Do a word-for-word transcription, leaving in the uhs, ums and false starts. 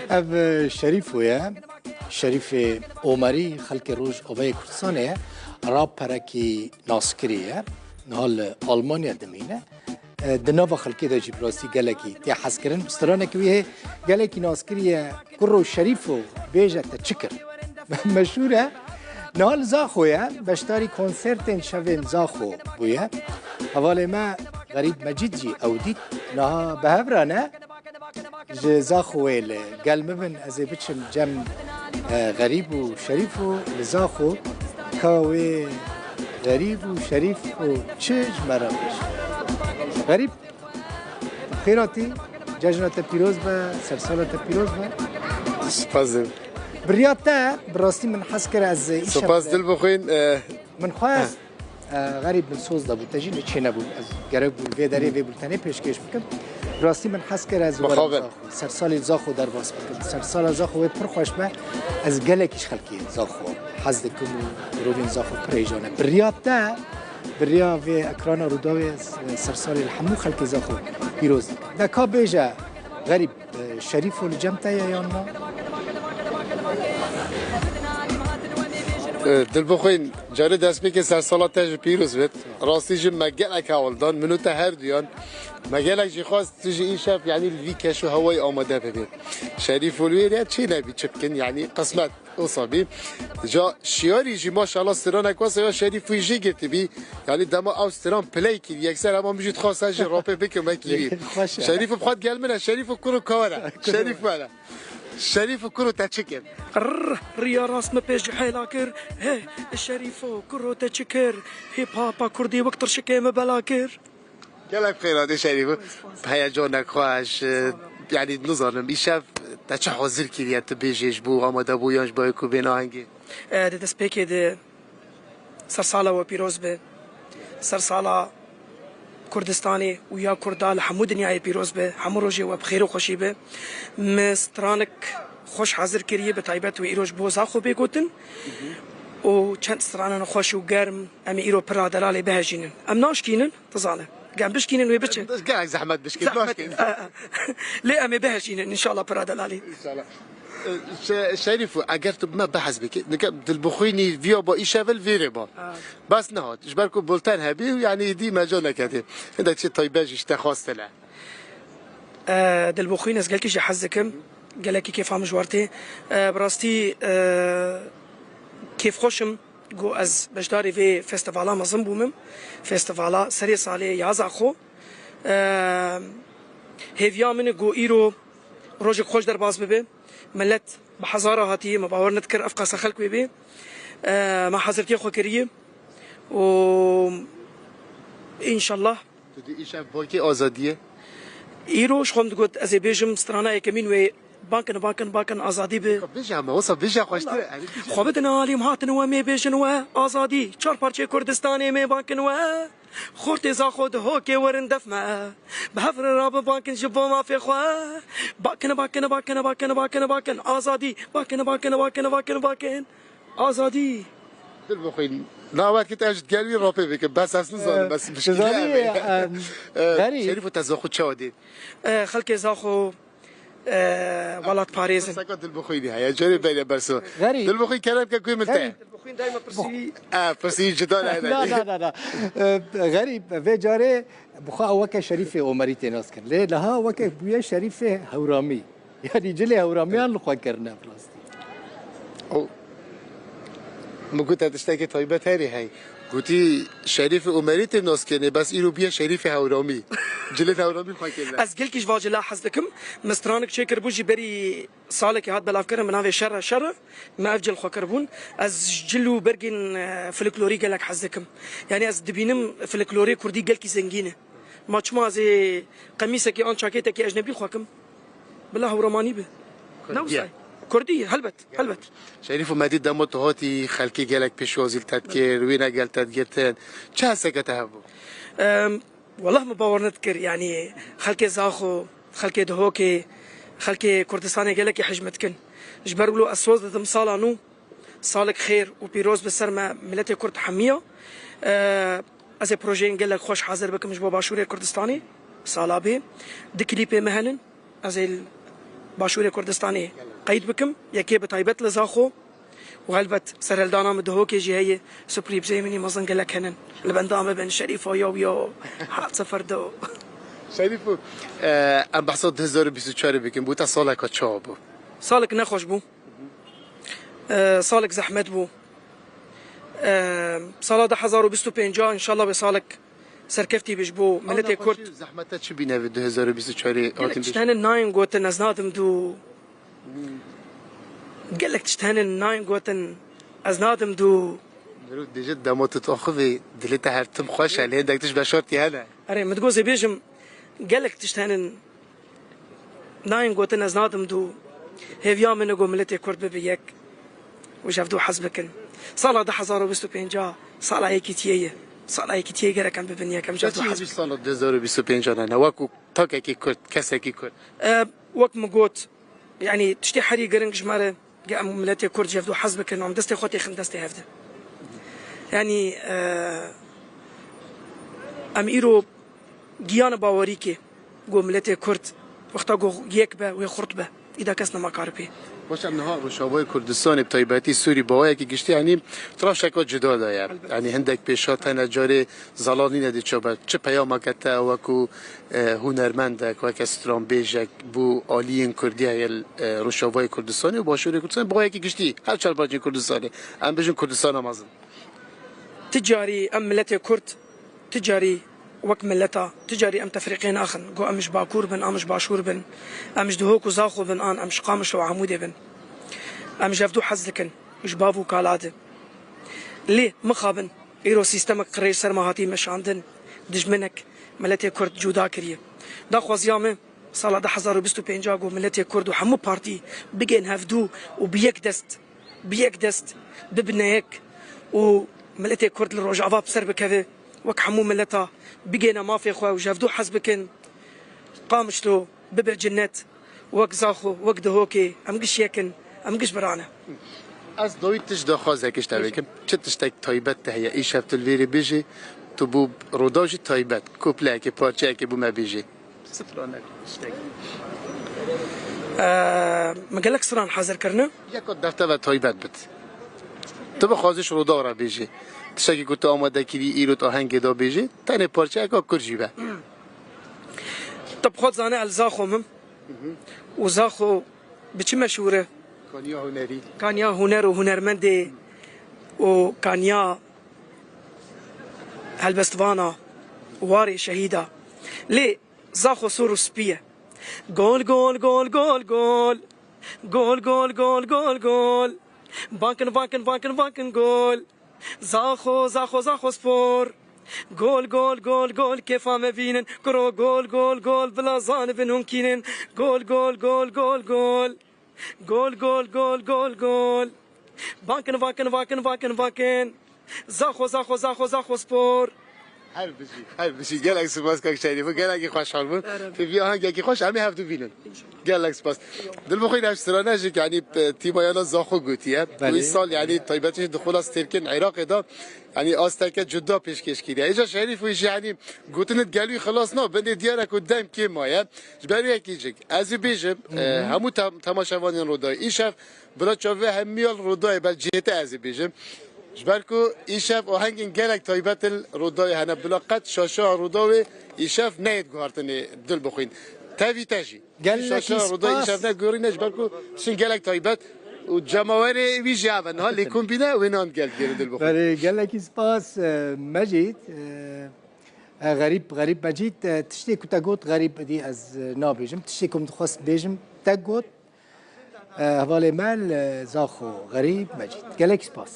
Ev, e, Şerîfo ye. Şerîfê Omerî xelkê Rojavayê Kurdistanê ye. Raperekî naskirî ye. Niha li Almanya dimîne. E, di nava xelkê de jî bi rastî gelekî tê hezkirin. Stranekî wî hê gelekî naskirî ye. Kuro Şerîfo bêje te çi kir? Meşhûr e. Niha li Zaxo ye. Beşdarî konsertên şevên Zaxo bûye. Hevalê me Xerîb Mecîd jî ew dît. Niha bi hev re ne. Ji Zaxo wê li gel min bin, ez ê biçim cem, e, Xerîb û Şerîf û li Zaxo ka wê Xerîb û Şerîf û çi ji me re bêje. Xerîb, xêr hatî, cejna te pîroz be, sersala te pîroz be. Spas dikim. Bi riya te, bi rastî min hez kir ez îşev Spas dil bixwîn, e, Min xwest, e, Xerîb, min soz dabû, te jî çênebû. Ez gerek bû vê derê vê bultenê pêşkêş bikim. Rastî min hez kir ez werim Zaxo. Sersalê Zaxo derbas bikim. Sersala Zaxo wê pir xweş be. Ez gelekî ji xelkê Zaxo hez dikim û mirovên Zaxo pir hêja ne. Bi riya te, bi riya vê ekrana Rûdawê ez, e, sersalê li hemû xelkê Zaxo pîroz dikim. De ka bêje Xerîb, e, Şerîfo li cem te ye yan na? E, Dilbixwîn, carê destpêkê sersala te jî pîroz bit. Rastî jî me gelek hewl dan, min û te her duyan. Me gelek jî xwest tu jî îşev, yanî li vî keş û hewayê amade bibî. Şerîfo li wê rê çê nebî çi bikin, yanî qismet. Wisa bî. Ca şiyarî jî maşallah stranek wisa ya Şerîfo jî girtibî. Yanî dema ew stran play kir, yekser hema min jî dixwast ez jî rapê bikim wekî wî. Xweş e. Şerîfo bi xwe gel min e, Şerîfo kuro kawera. Şerîfo were. Şerîfo kuro te çi kir? Rr, riya rast min pêş ji hêla kir. He, Şerîfo kuro te çi kir? Hip hapa kurdî wek tirşikê min bela kir. Gelek xêr hatî Şerîf. Bi heyecanek xweş, e, yanî nizanim, îşev te çi hazir kiriye, tu bêjê ji bo amadebûyan ji bo ku bên ahengê? E, di destpêkê de sersala we pîroz be. Sersala Kurdistanê û ya Kurda li hemû dinyayê pîroz be. Hemû rojê we bi xêr û xweşî be. Me stranek xweş hazir kiriye, bi taybet wê îroj bo Zaxo bê gotin. Û çend stranan xweş û germ em ê îro pira delalê bihejînin. Em naşkînin. Dizane. Gem bişkînin wê biçin. Gelek zehmet bişkîn, Zehmet. Naşkîn. Lê em ê bihejînin, înşallah pira delalî. Înşallah. E, Şe-, Şerîfo, eger tu bi me behs bikî, nika dilbixwînî viya ba îşevil vêrê ba. Ha. Bes nehat. Ji ber ku bulten hebî û yanî dî meca neketê. Hindek çi taybet ji te xwestine. E, dilbixwîn ez gelkî jî hez dikim. Gelekî kêfa min ji wer tê. E, bi rastî, e, kêfxweş im. Ku ez beşdarî vê festîvala mezin bûmim. Festîvala serê salê ya Zaxo. Eee, hêviya min e ku îro rojek xweş derbas bibe. Milet bi hezara hatiye, me bawer nedikir ev qasa xelk wê bê. Eee, me hezirtiya xwe kiriye. Û înşallah. Tu dî îşev bankê azadiyê? Îro ji xwe min digot, ez ê bêjim strana yekemîn wê. Bakin, bakin, bakin, azadî bi. Bêje hema, wisa bêje xweştir e. Xwe bidin alîm hatin we mê bêjin we azadî. Çar parçeyê Kurdistanê mê bakin we. Xortê Zaxo Dihokê werin def me. Bi hev re rabi bakin ji bo mafê xwe. Bakin, bakin, bakin, bakin, bakin, bakin. Azadî. Bakin, bakin, bakin, bakin, bakin. Azadî. Dilbixwîn. Lawet kit ez ji gel wî rapê bikim. Bes ez nizanim, bes piştî. Dizanî, em, Xerîb. Şerîf û te Zaxo çawa dî? E, xelkê Zaxo, e, welatparêz in. Seka Dilbixwînî heye. Carê beriye berso. Xerîb. Dilbixwîn kerem ke guhê min te. Xerîb. Dilbixwîn dayma pirsî. E, pirsî cida ne. Na, na, na, na. E, Xerîb, vê carê bi xwe weke Şerîfê Omerî tê nas kirin. Lê niha weke bûye Şerîfê Hewramî. Yanî cilê Hewramiyan li xwe kirine bi rastî. O, min got te tiştekê taybet herî hey. Gotî Şerîfê Omerî tê nas kirinê, bes îro bûye Şerîfê Hewramî. Cilê Hewramî xwe kirine. Ez gelkî ji va cila hez dikim. Min stranek çêkiribû jî berî salekê hat belavkirin bi navê Şerre Şerre. Me ev cil xwe kiribûn. Ez ji cil û bergên, e, folklorî gelek hez dikim. Yanî ez dibînim folklorê kurdî gelkî zengîn e. Ma çima ez ê qemîsekî an çaketekî ecnebî xwe kim? Bila hewramanî bi. Kurdî ye. Ne wisa ye. Kurdî ye, helbet, helbet. Şerîf û Medî dema tu hatî xelkê gelek pêşwazî li te dikir, wêne gel te digirtin. Çi heseke te hebû? Em, Weleh min bawer nedikir, yanî xelkê Zaxo, xelkê Dihokê, xelkê Kurdistanê gelekî hej min dikin. Ji ber wilo ez soz didim sala nû. Salek xêr û pîroz bi ser me, miletê Kurd hemiya. Eee, ez ê projeyên gelek xweş hazir bikim ji bo Başûrê Kurdistanê. Sala bê. Di klîpê me henin. Ez ê li Başûrê Kurdistanê qeyd bikim, yekê bi taybet li Zaxo û helbet serhildana min Duhokê jî heye, suprîbzeyê min î mezin gelek henin. Li benda min bin, Şerîfa ya wî ya hat sefer do. Şerîfo, e, em behsa du hezar û bîst û çarê bikin, bo te saleka çawa bû? Salek nexweş bû. E, salek zehmet bû. E, sala du hezar û bîst û pênc înşallah wê salek serkeftî bî ji bo miletê Kurd. Zehmete çi bîne vê du hezar û bîst û çarê hatin bîst? Gelek tişt henin nayên gotin, ez nadim dû. Gelek tişt henin nayên gotin, ez nadim dû. Mirov dêje dema tu diaxivî, dilê te her tim xweş e, lê hindek tişt beşartî hene. Erê, min digot ez ê bêjim, gelek tişt henin nayên gotin, ez nadim dû. Hêviya min e ku miletê Kurd bibe yek û ji hev dû hez bikin. Sala du hezar û bîst û pênc sala yekîtiyê ye. Sala yekîtiyê gerek em bibin yek, em ji hev dû hez bikin. Sala du hezar û bîst û pênc ne, ne, wekû takekî Kurd, kesekî Kurd. E, wek min got, yanî tiştê herî giring ji me re, ge em miletê Kurd ji hev dû hez bikin, em destê xwe têxin destê hev de. Yanî, e, em îro giyane bawerîkê, ku miletê Kurd wexta ku yek be, wê xurt be. Îda kes nema kar pê. Baş, em niha Rojavayê Kurdistanê, bi taybetî Sûrî, bi awayekî giştî, yanî, rewşeke cuda de ye. Elbet. Yanî hindek pêşhat hene, carê zelal nîne dê çabe. Çi peyameke te wekû, e, hunermendek, weke stranbêjek bo aliyên Kurdî heye li, e, Rojavayê Kurdistanê û Başûrê Kurdistanê, bi awayekî giştî her çar parçeyên Kurdistanê, em bêjin Kurdistana mezin? Ti carî em miletê Kurd, ti carî wek mileta, ti carî em tefrîqê naxin, ku em ji Bakur bin, em ji Başûr bin, em ji Duhok û Zaxo bin, an em ji Qamişlo û Amûdê bin. Em ji hev dû hez dikin, ji bav û kala de. Lê mixabin, îro sîstemek qirêj ser me hatî meşandin, dijminek miletê Kurd cuda kiriye. Daxwaziya me, sala du hezar û bîst û pênc ku miletê Kurd û hemû partî bigên hevdû û bi yek dest, bi yek dest bibine yek û miletê Kurd li Rojava bi ser bikeve, wek hemû mileta bigêne mafê xwe û ji hevdû hez bikin, Qamişlo bibe cinnet, wek Zaxo, wek Duhokê, em giş yek in, em giş bira ne. Ez dawî tişt daxwazekê ji te bikim. Çi tiştek taybet te heye? Îşev tu li vêrê bêjî, tu bo Rûdaw jî taybet, kupleyekê, parçeyekê bo me bêjî. Stranek, tiştek. Eee, min gelek stran hazir kirine. Yeka dev te ve taybet bit. Tu bixwazî ji Rûdaw re bêjî. Tiştekî ku tu amade kirî, îro tu ahengê de bêjî, tenê parçeyeka Kurd jî be. Tu bi xwe dizane ez li Zaxo me. Û Zaxo bi çi meşhûr e? Kaniya hunerî. Kaniya huner û hunermendê û kaniya helbestvana, warê şehîda. Lê Zaxo sor û spî ye. Gol, gol, gol, gol, gol. Gol, gol, gol, gol, gol. Bankin, bankin, bankin, bankin, gol. Zaxo, Zaxo, Zaxo spor. Gol, gol, gol, gol, kêfa me bînin. Kuro gol, gol, gol, bila zanibin hûn kînin. Gol, gol, gol, gol, gol. Gol, gol, gol, gol, gol. Bankin, bankin, bankin, bankin, bankin. Zaxo, Zaxo, Zaxo, Zaxo spor. Her bijî, her bijî. Gelek spas kak Şerîf. Gelekî xweşhal bûn. Erem. Pê vî ahengekî xweş em ê hevdû bînin. Gelek spas. Dilbixwîn, ev strane jî, yanî, e, tîmayana Zaxo gotiye. Belê. Wî sal, yanî, taybetî jî dixwela stêrkên Iraqê de, yanî, asteke cuda pêşkêş kiriye. Îca Şerîf wî jî, yanî, gotinit gel wî xilas na, bindê diyar e ku dem kêm maye. Ji ber wê yekî jî ez ê bêjim, e, hemû tam-, temaşevanên Rûdayê îşev bila çavê hemiya li Rûdayê ber cihê te ez ê bêjim. Ji ber ku îşev ahengên gelek taybet li Rûdayê hene, bila qet şaşa Rûdawê îşev neyê guhartinê Dilbixwîn. Tevî te jî. Gelekî spas. Şaşa Rûdayê îşev ne guherîne, ji ber ku tiştên gelek taybet û cemawerê wî jî ev e. Niha lêkon bîne wê nan gel gêrê Dilbixwîn. Belê, gelekî spas, e, Mecîd, e, e, Xerîb, Xerîb Mecîd, e, tiştê ku te got Xerîb dî ez, e, nabêjim. Tiştê ku min dixwest bêjim, te got. E, hevalê me li Zaxo, Xerîb Mecîd. Gelek spas.